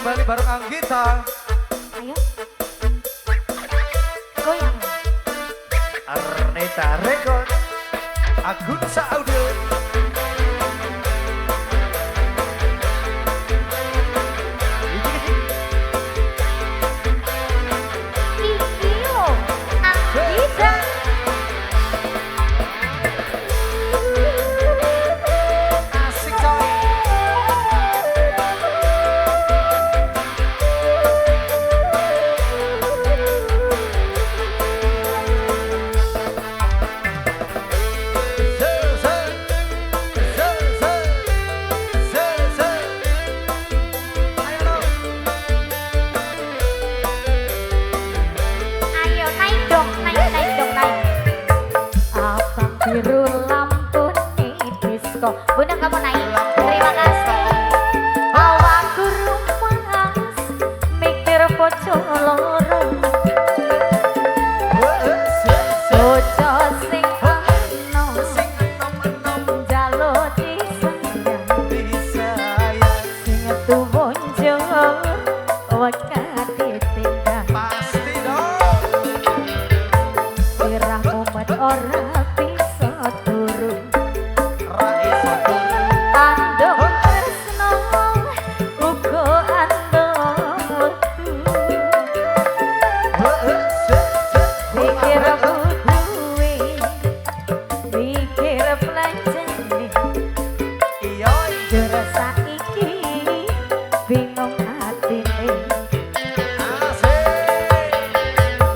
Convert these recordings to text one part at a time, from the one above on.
Kembali bareng Anggita. Ayo. Goyang. Arneta Record. Agunsa Audio. Iki lo Anggita. Asik coy. Ayo naik dong, naik, naik dong, naik. Abang biru lampu nih disco. Bunda kamu naik. Terima kasih. Awakku rumpas mikir bojo loro. Bojo sing enom njaluk disayang. Sing tuwa njur wegah ditinggal. Pasti dong. Sirah mumet ora bisa turu. Ra iso turu. Andong tresno uga andong wektu. Mikir butuhe, mikir belanjane. Iya. Jur saiki bingung atine. Asik.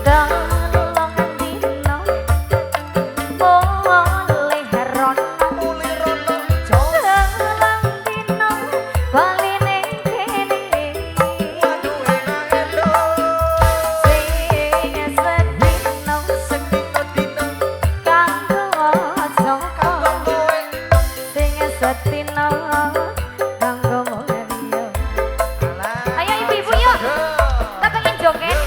Telung dino mulih rono. Mulih rono jos. Telung dino bali ning kene. Waduh enak dong. Sing sedino Sing dino-dino kanggo sapa, kanggo kowe. sing sedino kanggo wong liya. Alah. Ayo ibu-ibu yuk. Kita pengen joget.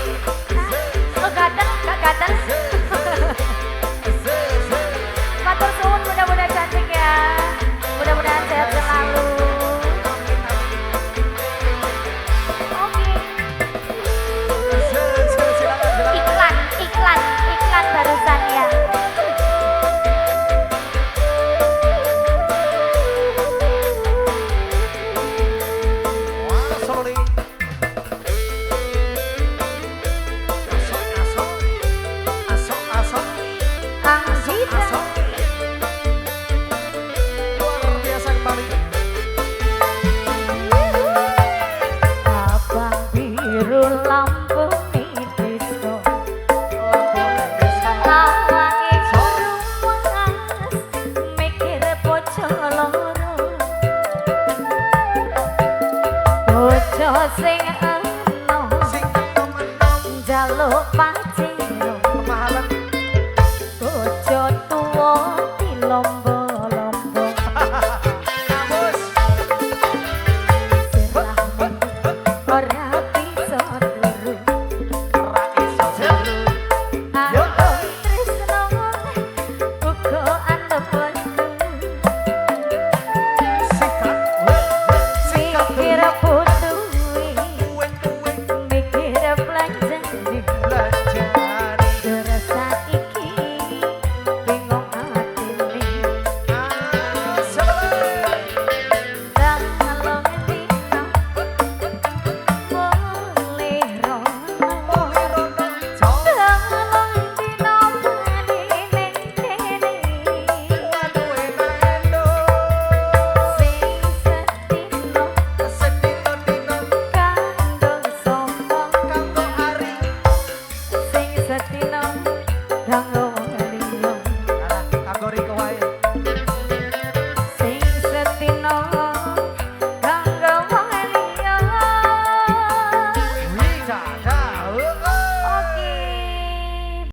Oh gatel, gak gatel. Matur suwun, mudah-mudahan cantik ya. Mudah-mudahan sehat selalu. Oke. Iklan, iklan, iklan barusan ya. Wah, sorry. Asok, asok. Asok, asok. Anggita. Asok. Luar biasa kembali. Abang biru lampu disco. Lampu disco. Awake rumas mikir bojo loro. Bojo sing enom Sing enom-enom njaluk pajero. kemahalan. Bojo tuwa dilombo.